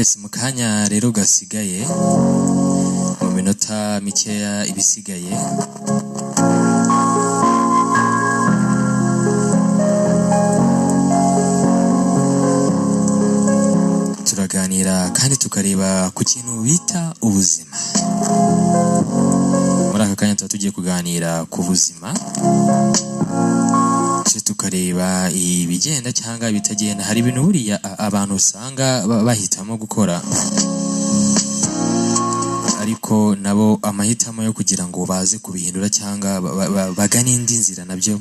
Yes, mu kanya rero gasigaye, mu minota mikeya ibisigaye, turaganira kandi tukareba ku kintu bita ubuzima. Muri aka kanya tuba tugiye kuganira ku buzima, ndetse tukareba ibigenda cyangwa ibitagenda. Hari ibintu buriya abantu usanga bahitamo gukora, ariko nabo amahitamo yo kugira ngo baze kubihindura cyangwa bagane indi nzira nabyo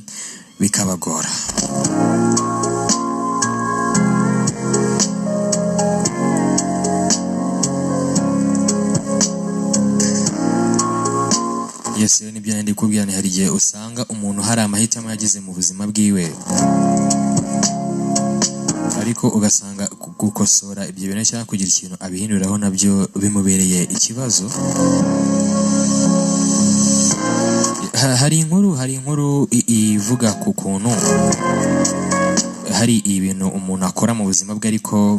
bikabagora. Yes, rero nibyo nari kubwira, ni hari igihe usanga umuntu hari amahitamo yagize mu buzima bwiwe, ariko ugasanga gukosora ibyo bintu cyangwa kugira ikintu abihinduraho nabyo bimubereye ikibazo. Hari inkuru ivuga ku kuntu hari ibintu umuntu akora mu buzima bwe, ariko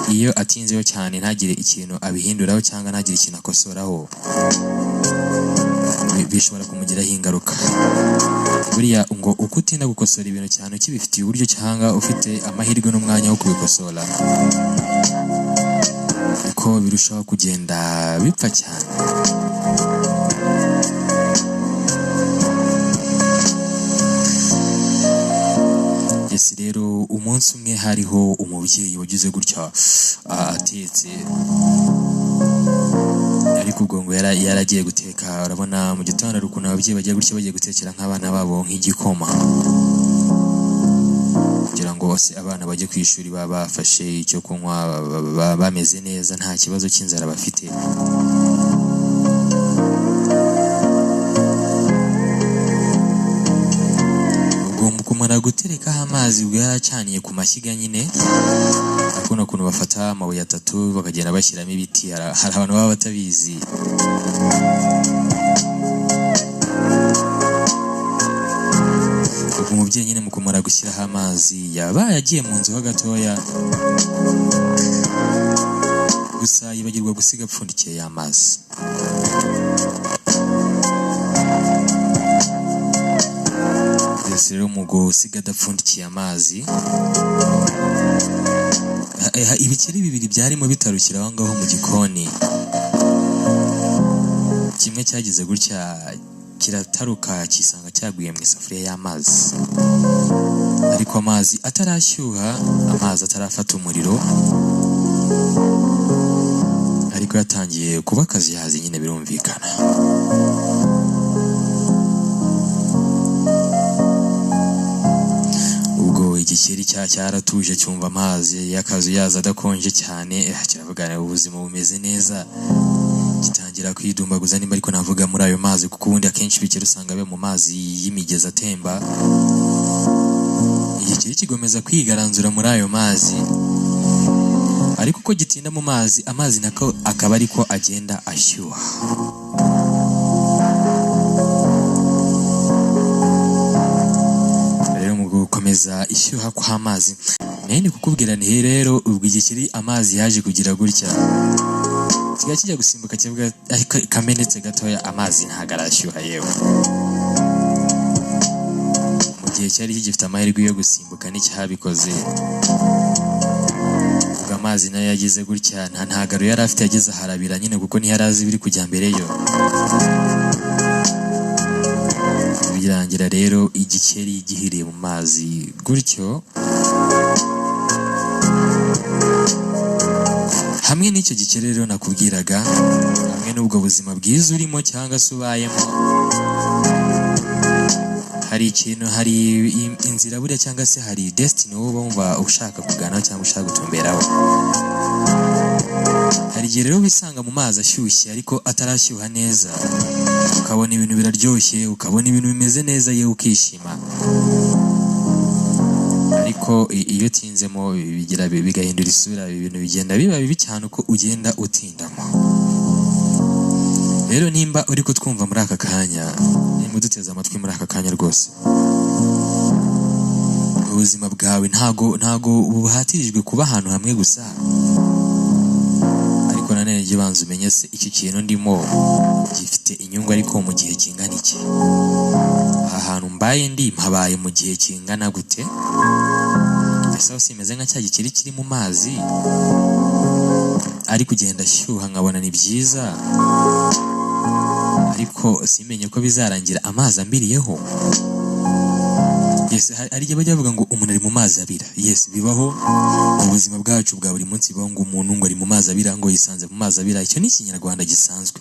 iyo atinzeho cyane ntagire ikintu abihinduraho cyangwa ntagire ikintu akosoraho, bishobora kumugiraho ingaruka. Buriya ngo uko utinda gukosora ibintu cyane ukibifitiye uburyo cyangwa ufite amahirwe n'umwanya wo kubikosora, niko birushaho kugenda bipfa cyane. Yes, rero umunsi umwe hariho umubyeyi wagize gutya, atetse, ariko ubwo ngo yaragiye guteka. Urabona mu gitondo hari ukuntu ababyeyi bagiye gutya bagiye gutekera nk'abana babo nk'igikoma, kugira ngo bose abana bajye ku ishuri baba bafashe icyo kunywa, bameze neza, nta kibazo cy'inzara bafite. Ubwo mu kumara guterekaho amazi, ubwo yaracaniye ku mashyiga nyine, akunda ukuntu bafata amabuye atatu bakagenda bashyiramo ibiti. Hari abantu baba batabizi. Ubwo umubyeyi nyine mu kumara gushyiraho amazi yabaye agiye mu nzu ho gatoya, gusa yibagirwa gusiga apfundikiye y'amazi. Yes, rero mu gusiga adapfundikiye amazi, ibikeri bibiri byarimo bitarukira aho ngaho mu gikoni, kimwe cyagize gutya kirataruka, kisanga cyaguye mu isafuriya y'amazi, ariko amazi atarashyuha, amazi atarafata umuriro, ariko yatangiye kuba akazuyazi nyine, birumvikana. Ubwo igikeri cyaratuje, cyumva amazi y'akazuyazi adakonje cyane, kiravuga ngo ubuzima bumeze neza, gitangira kwidumbaguza nimba ariko navuga muri ayo mazi, kuko ubundi akenshi ibikeri usanga biba mu mazi y'imigezi atemba. Igikeri kigomeza kwigaranzura muri ayo mazi, ariko uko gitinda mu mazi, amazi nako akaba ariko agenda ashyuha. Rero mu gukomeza ishyuha kw'amazi, nayo ni kukubwira nti rero ubwo igikeri amazi yaje kugira gutya kiba kijya gusimbuka, kivuga ariko kamenetse gatoya, amazi ntabwo arashyuha. Yewe, mu gihe cyari kigifite amahirwe yo gusimbuka nticyabikoze. Ubwo amazi nayo yagize gutya, nta ntagaro yari afite, yageze aharabira nyine, kuko ntiyari azi ibiri kujya mbere yo. Birangira rero igikeri gihiriye mu mazi gutyo. Hamwe n'icyo gikeri rero nakubwiraga, hamwe n'ubwo buzima bwiza urimo cyangwa se ubayemo, hari ikintu, hari inzira buriya, cyangwa se hari destiny wowe uba wumva ushaka kugana cyangwa ushaka gutumberaho. Hari igihe rero wisanga mu mazi ashyushye ariko atarashyuha neza, ukabona ibintu biraryoshye, ukabona ibintu bimeze neza, yewe ukishima. Ariko iyo utinzemo bigira bigahindura isura, ibintu bigenda biba bibi cyane uko ugenda utindamo. Rero nimba uri kutwumva muri aka kanya, nimba uduteze amatwi muri aka kanya, rwose ubuzima bwawe ntago buhatirijwe kuba ahantu hamwe gusa. nanone jya ubanza umenye se iki kintu ndimo gifite inyungu ariko mu gihe kingana iki, aha hantu mbaye ndi mpabaye mu gihe kingana gute, ese aho simeze nka cya gikeri kiri mu mazi ari kugenda ashyuha nkabona ni byiza, ariko simenye ko bizarangira amazi ambiriyeho. Yes, hari igihe bajya bavuga ngo umuntu ari mu mazi abira. Yes, bibaho mu buzima bwacu bwa buri munsi, bibaho ngo umuntu ngo ari mu mazi abira, ngo yisanze mu mazi abira. Icyo ni ikinyarwanda gisanzwe.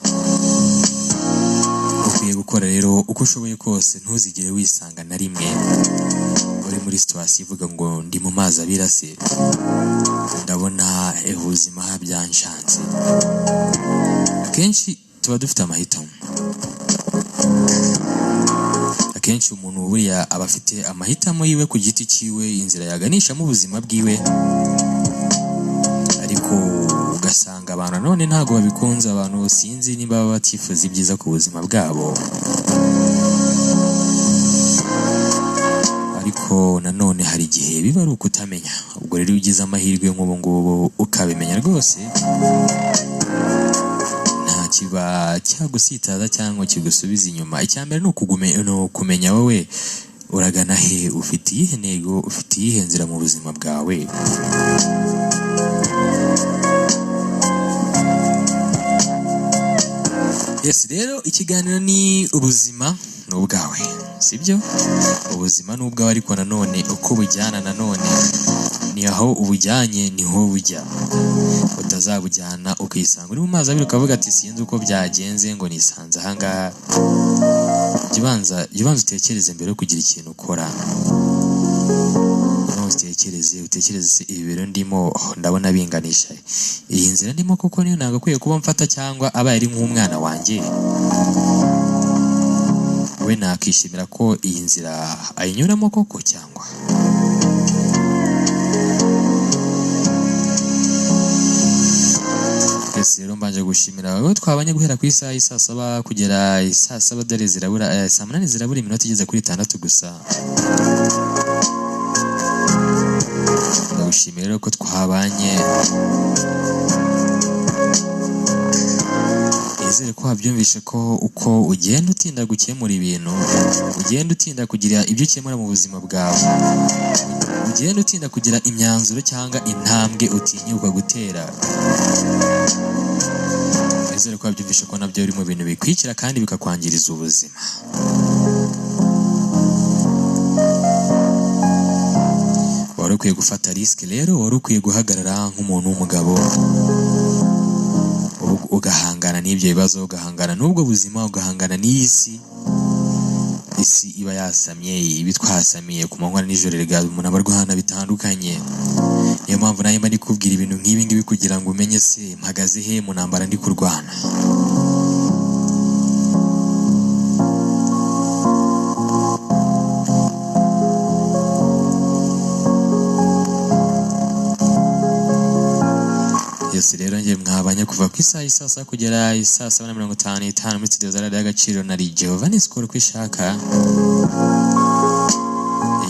Ukwiye gukora rero uko ushoboye kose, ntuzigere wisanga na rimwe uri muri situation ivuga ngo ndi mu mazi abira se, ndabona ubuzima byanshanze. Akenshi tuba dufite amahitamo. Akenshi umuntu buriya aba afite amahitamo yiwe ku giti cyiwe, inzira yaganishamo ubuzima bwiwe, ariko ugasanga abantu nanone ntabwo babikunze. Abantu sinzi niba baba batifuza ibyiza ku buzima bwabo, ariko nanone hari igihe biba ari ukutamenya. Ubwo rero iyo ugize amahirwe nk'ubu ngubu ukabimenya rwose, nta kiba cyagusitaza cyangwa kigusubiza inyuma. Icya mbere ni ukumenya wowe uragana he, ufite iyihe ntego, ufite iyihe nzira mu buzima bwawe. Yes, rero ikiganiro ni ubuzima ni ubwawe, sibyo? Ubuzima ni ubwawe, ariko nanone uko bujyana nanone ni aho ubujyanye niho bujya. Utazabujyana ukisanga uri mu mazi abiri ukavuga ati sinzi uko byagenze ngo nisanze ahangaha. Jya ubanza utekereze mbere yo kugira ikintu ukora. Utekereze ibi bintu ndimo ndabona binganisha, iyi nzira ndimo koko niyo nagakwiye kuba mfata, cyangwa abaye ari nk'umwana wanjye we nakishimira ko iyi nzira ayinyuramo koko, cyangwa twese. Rero mbanje gushimira wowe twabanye guhera ku isaha y'i 7:00 kugera 7:00, dore zirabura 8:00 zirabura iminota igeze kuri 6 gusa. Ndagushimira rero ko twabanye, nizere ko wabyumvishe ko uko ugenda utinda gukemura ibintu, ugenda utinda kugira ibyo ukemura mu buzima bwawe, ugenda utinda kugira imyanzuro cyangwa intambwe utinyuka gutera. Nizere ko wabyumvishe ko nabyo biri mu bintu bikwicira kandi bikakwangiriza ubuzima. Wari ukwiye gufata risike rero, wari ukwiye guhagarara nk'umuntu w'umugabo, ugahangana n'ibyo bibazo, ugahangana n'ubwo buzima, ugahangana n'iyi si. Isi iba yasamye, iba itwasamiye ku manywa n'ijoro, erega umuntu aba arwana bitandukanye. Niyo mpamvu nawe mba ndi kubwira ibintu nk'ibi ngibi kugira ngo umenye se mpagaze he mu ntambara ndi kurwana. Yes, rero njye mwabanye kuva ku isaha y'i 7:00 kugera 7:55 muri studio za Radio Agaciro. Nari Giovanni Skol kwishaka.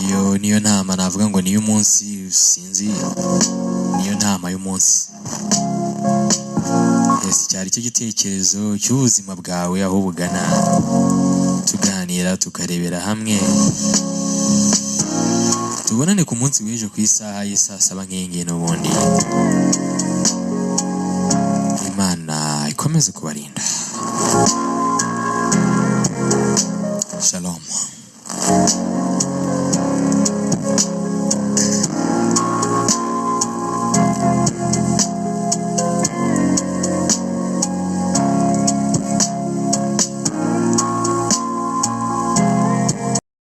Iyo niyo nama navuga ngo niyo munsi, sinzi niyo nama y'umunsi. Yes, cyari cyo gitekerezo cy'ubuzima bwawe aho bugana, tuganira tukarebera hamwe. Tubonane ku munsi w'ejo ku isaha y'i 7:00 nk'iyi n'ubundi. Imana ikomeze kubarinda.